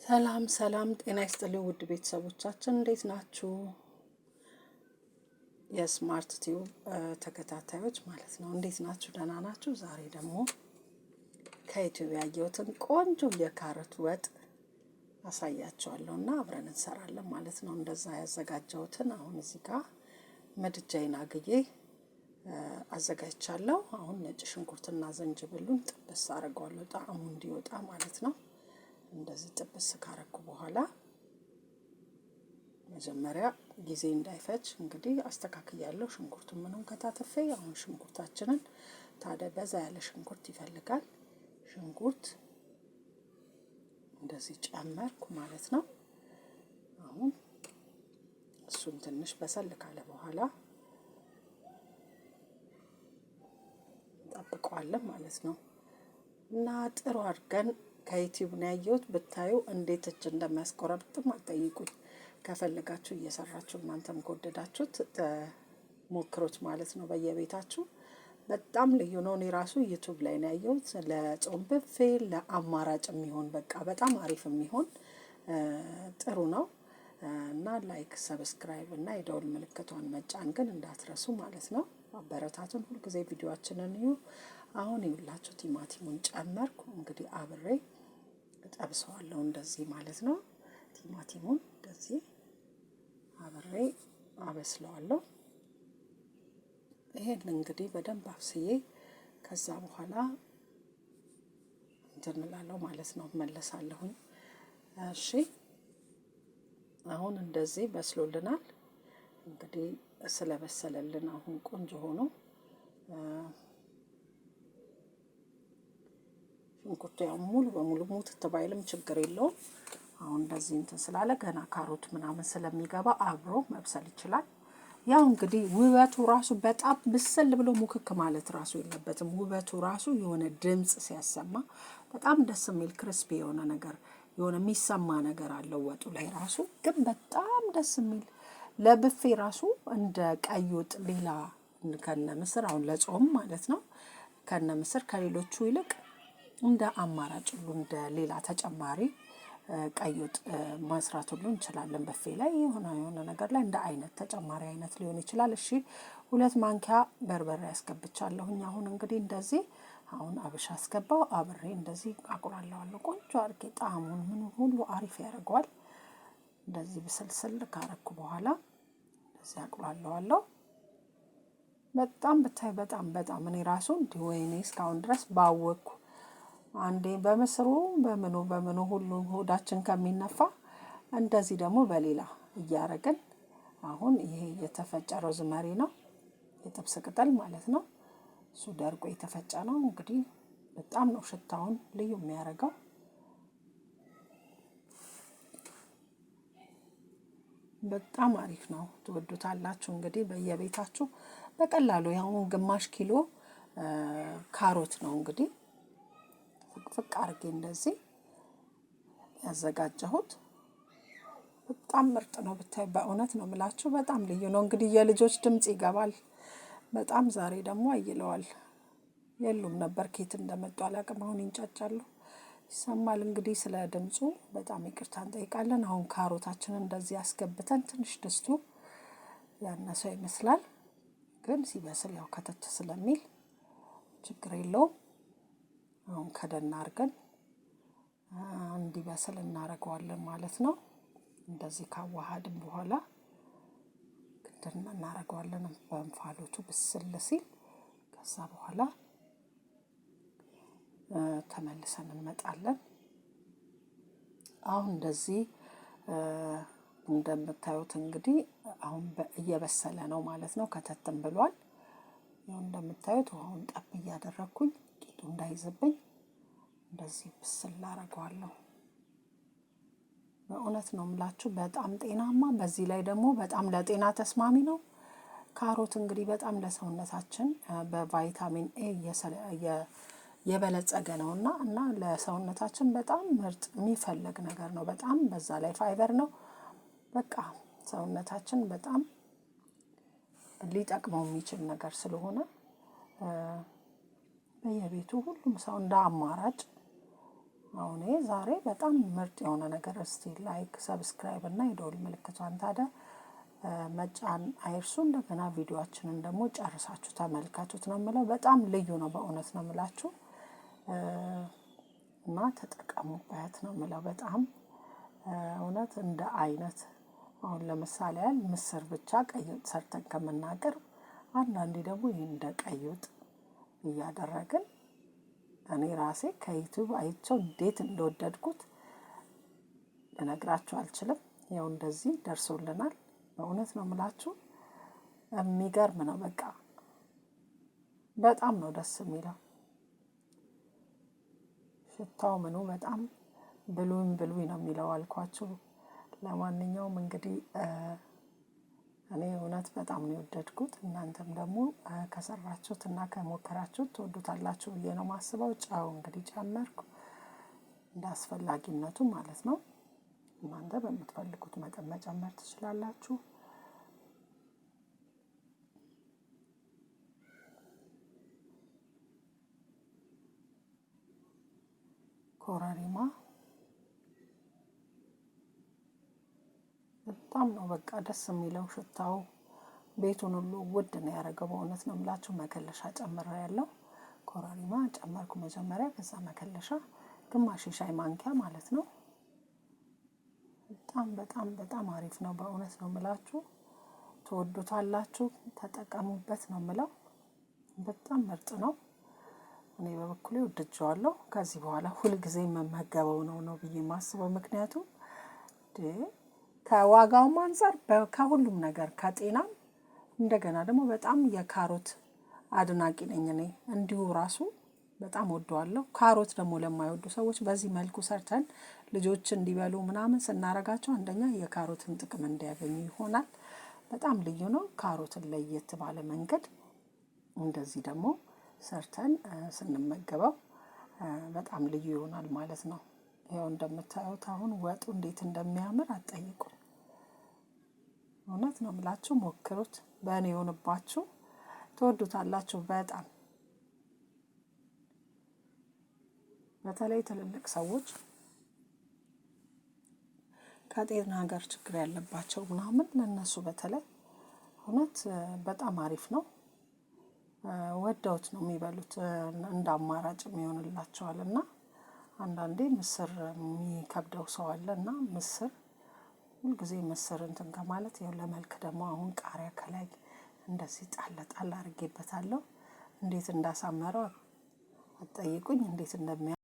ሰላም ሰላም፣ ጤና ይስጥልኝ ውድ ቤተሰቦቻችን እንዴት ናችሁ? የስማርት ቲዩብ ተከታታዮች ማለት ነው። እንዴት ናችሁ? ደህና ናችሁ? ዛሬ ደግሞ ከዩቲዩብ ያየሁትን ቆንጆ የካሮት ወጥ አሳያችኋለሁ እና አብረን እንሰራለን ማለት ነው። እንደዛ ያዘጋጀሁትን አሁን እዚህ ጋር ምድጃዬን አግዬ አዘጋጅቻለሁ። አሁን ነጭ ሽንኩርትና ዝንጅብሉን ጥብስ አድርገዋለሁ ጣዕሙ እንዲወጣ ማለት ነው። እንደዚህ ጥብስ ካረኩ በኋላ መጀመሪያ ጊዜ እንዳይፈጅ እንግዲህ አስተካክያለሁ። ሽንኩርቱን ምኑን ከታትፌ አሁን ሽንኩርታችንን ታዲያ በዛ ያለ ሽንኩርት ይፈልጋል። ሽንኩርት እንደዚህ ጨመርኩ ማለት ነው። አሁን እሱም ትንሽ በሰል ካለ በኋላ እንጠብቀዋለን ማለት ነው እና ጥሩ አድርገን ከዩቲዩብ ነው ያየሁት። ብታዩ እንዴት እጅ እንደሚያስቆረጥም አትጠይቁኝ። ከፈለጋችሁ እየሰራችሁ እናንተም ከወደዳችሁት ሞክሩት ማለት ነው በየቤታችሁ። በጣም ልዩ ነው። እኔ ራሱ ዩቲዩብ ላይ ነው ያየሁት። ለጾም ብፌ ለአማራጭ የሚሆን በቃ በጣም አሪፍ የሚሆን ጥሩ ነው እና like፣ subscribe እና የደውል ምልክቷን መጫን ግን እንዳትረሱ ማለት ነው። አበረታቱን። ሁልጊዜ ቪዲዮአችንን እዩ። አሁን ይኸውላችሁ ቲማቲሙን ጨመርኩ። እንግዲህ አብሬ ጠብሰዋለሁ እንደዚህ ማለት ነው። ቲማቲሙን እንደዚህ አብሬ አበስለዋለሁ። ይሄን እንግዲህ በደንብ አብስዬ ከዛ በኋላ እንትን እላለሁ ማለት ነው፣ እመለሳለሁኝ። እሺ አሁን እንደዚህ በስሎልናል። እንግዲህ ስለበሰለልን አሁን ቆንጆ ሆኖ ሽንኩርቱ ያው ሙሉ በሙሉ ሙትት ባይልም ችግር የለውም። አሁን እንደዚህ እንትን ስላለ ገና ካሮት ምናምን ስለሚገባ አብሮ መብሰል ይችላል። ያው እንግዲህ ውበቱ ራሱ በጣም ብስል ብሎ ሙክክ ማለት ራሱ የለበትም። ውበቱ ራሱ የሆነ ድምፅ ሲያሰማ በጣም ደስ የሚል crispy የሆነ ነገር የሆነ የሚሰማ ነገር አለው ወጡ ላይ ራሱ ግን በጣም ደስ የሚል ለብፌ ራሱ እንደ ቀይ ወጥ ሌላ ከነ ምስር አሁን ለጾም ማለት ነው ከነ ምስር ከሌሎቹ ይልቅ እንደ አማራጭ ሁሉ እንደ ሌላ ተጨማሪ ቀይ ወጥ መስራት ሁሉ እንችላለን። ብፌ ላይ የሆነ የሆነ ነገር ላይ እንደ አይነት ተጨማሪ አይነት ሊሆን ይችላል። እሺ 2 ማንኪያ በርበሬ አስገብቻለሁኝ። አሁን እንግዲህ እንደዚህ አሁን አብሽ አስገባው አብሬ እንደዚህ አቁላለዋለሁ። ቆንጆ አድርጌ ጣዕሙን ምኑ ሁሉ አሪፍ ያደርገዋል። እንደዚህ ብስልስል ካረኩ በኋላ እንደዚህ አቁላለዋለሁ። በጣም ብታይ በጣም በጣም እኔ ራሱ እንዲህ ወይኔ እስካሁን ድረስ ባወቅኩ አንዴ በምስሩ በምኑ በምኑ ሁሉ ሆዳችን ከሚነፋ እንደዚህ ደግሞ በሌላ እያረግን አሁን ይሄ የተፈጨ ሮዝመሪ ነው፣ የጥብስ ቅጠል ማለት ነው። እሱ ደርቆ የተፈጨ ነው። እንግዲህ በጣም ነው ሽታውን ልዩ የሚያደርገው። በጣም አሪፍ ነው፣ ትወዱታላችሁ። እንግዲህ በየቤታችሁ በቀላሉ ያው ግማሽ ኪሎ ካሮት ነው እንግዲህ ፍቅፍቅ አድርጌ እንደዚህ ያዘጋጀሁት። በጣም ምርጥ ነው ብታይ፣ በእውነት ነው የምላችሁ፣ በጣም ልዩ ነው። እንግዲህ የልጆች ድምጽ ይገባል በጣም ዛሬ ደግሞ አይለዋል። የሉም ነበር ኬት እንደመጡ አላውቅም። አሁን ይንጫጫሉ ይሰማል። እንግዲህ ስለ ድምፁ በጣም ይቅርታ እንጠይቃለን። አሁን ካሮታችንን እንደዚህ አስገብተን ትንሽ ድስቱ ያነሰው ይመስላል፣ ግን ሲበስል ያው ከተት ስለሚል ችግር የለውም። አሁን ከደን አድርገን እንዲበስል እናደርገዋለን ማለት ነው። እንደዚህ ካዋሃድን በኋላ ክድን እናደርገዋለን በእንፋሎቱ ብስል ሲል ከዛ በኋላ ተመልሰን እንመጣለን። አሁን እንደዚህ እንደምታዩት እንግዲህ አሁን እየበሰለ ነው ማለት ነው። ከተትም ብሏል። ያው እንደምታዩት ውሃውን ጠብ እያደረኩኝ ቂጡ እንዳይዝብኝ እንደዚህ ብስል አደርገዋለሁ። በእውነት ነው የምላችሁ በጣም ጤናማ፣ በዚህ ላይ ደግሞ በጣም ለጤና ተስማሚ ነው። ካሮት እንግዲህ በጣም ለሰውነታችን በቫይታሚን ኤ የበለጸገ ነውና እና ለሰውነታችን በጣም ምርጥ የሚፈለግ ነገር ነው። በጣም በዛ ላይ ፋይበር ነው። በቃ ሰውነታችን በጣም ሊጠቅመው የሚችል ነገር ስለሆነ በየቤቱ ሁሉም ሰው እንደ አማራጭ አሁን ይሄ ዛሬ በጣም ምርጥ የሆነ ነገር። እስቲ like፣ subscribe እና የደወል ምልክቷን ታዲያ መጫን አይርሱ። እንደገና ቪዲዮአችንን ደግሞ ጨርሳችሁ ተመልከቱት ነው የምለው። በጣም ልዩ ነው፣ በእውነት ነው የምላችሁ እና ተጠቀሙበት ነው የምለው። በጣም እውነት እንደ አይነት አሁን ለምሳሌ ያህል ምስር ብቻ ቀይ ወጥ ሰርተን ከምናቀርብ አንዳንዴ ደግሞ ይህ እንደ ቀይ ወጥ እያደረግን እኔ ራሴ ከ YouTube አይቼው እንዴት እንደወደድኩት ልነግራችሁ አልችልም። ያው እንደዚህ ደርሶልናል። በእውነት ነው የምላችሁ፣ የሚገርም ነው። በቃ በጣም ነው ደስ የሚለው ሽታው ምኑ በጣም ብሉኝ ብሉኝ ነው የሚለው አልኳችሁ። ለማንኛውም እንግዲህ እኔ እውነት በጣም ነው የወደድኩት። እናንተም ደግሞ ከሰራችሁት እና ከሞከራችሁት ትወዱታላችሁ ብዬ ነው ማስበው። ጨው እንግዲህ ጨመርኩ እንደ አስፈላጊነቱ ማለት ነው። እናንተ በምትፈልጉት መጠን መጨመር ትችላላችሁ። ኮረሪማ በጣም ነው በቃ ደስ የሚለው ሽታው ቤቱን ሁሉ ውድ ነው ያደረገው። በእውነት ነው የምላችሁ። መከለሻ ጨምሬ ያለው ኮረሪማ ጨመርኩ መጀመሪያ፣ ከዛ መከለሻ ግማሽ የሻይ ማንኪያ ማለት ነው። በጣም በጣም በጣም አሪፍ ነው። በእውነት ነው የምላችሁ፣ ትወዱታላችሁ፣ ተጠቀሙበት ነው የምለው። በጣም ምርጥ ነው። እኔ በበኩሌ ወድጄዋለሁ። ከዚህ በኋላ ሁልጊዜ የምመገበው ነው ነው ብዬ የማስበው ምክንያቱም ከዋጋውም አንፃር ከሁሉም ነገር ከጤናም እንደገና ደግሞ በጣም የካሮት አድናቂ ነኝ እኔ እንዲሁ ራሱ በጣም ወደዋለሁ። ካሮት ደግሞ ለማይወዱ ሰዎች በዚህ መልኩ ሰርተን ልጆች እንዲበሉ ምናምን ስናረጋቸው አንደኛ የካሮትን ጥቅም እንዲያገኙ ይሆናል። በጣም ልዩ ነው። ካሮትን ለየት ባለ መንገድ እንደዚህ ደግሞ ሰርተን ስንመገበው በጣም ልዩ ይሆናል ማለት ነው። ይኸው እንደምታዩት አሁን ወጡ እንዴት እንደሚያምር አትጠይቁኝ። እውነት ነው የምላችሁ፣ ሞክሩት። በእኔ የሆንባችሁ ትወዱታላችሁ በጣም በተለይ ትልልቅ ሰዎች ከጤና ጋር ችግር ያለባቸው ምናምን ለእነሱ በተለይ እውነት በጣም አሪፍ ነው። ወደውት ነው የሚበሉት፣ እንደ አማራጭ ይሆንላቸዋል። እና አንዳንዴ ምስር የሚከብደው ሰው አለ እና ምስር ሁልጊዜ ምስር እንትን ከማለት ያው ለመልክ ደግሞ አሁን ቃሪያ ከላይ እንደዚህ ጣል ጣል አድርጌበታለሁ። እንዴት እንዳሳመረው አትጠይቁኝ እንዴት እንደሚያ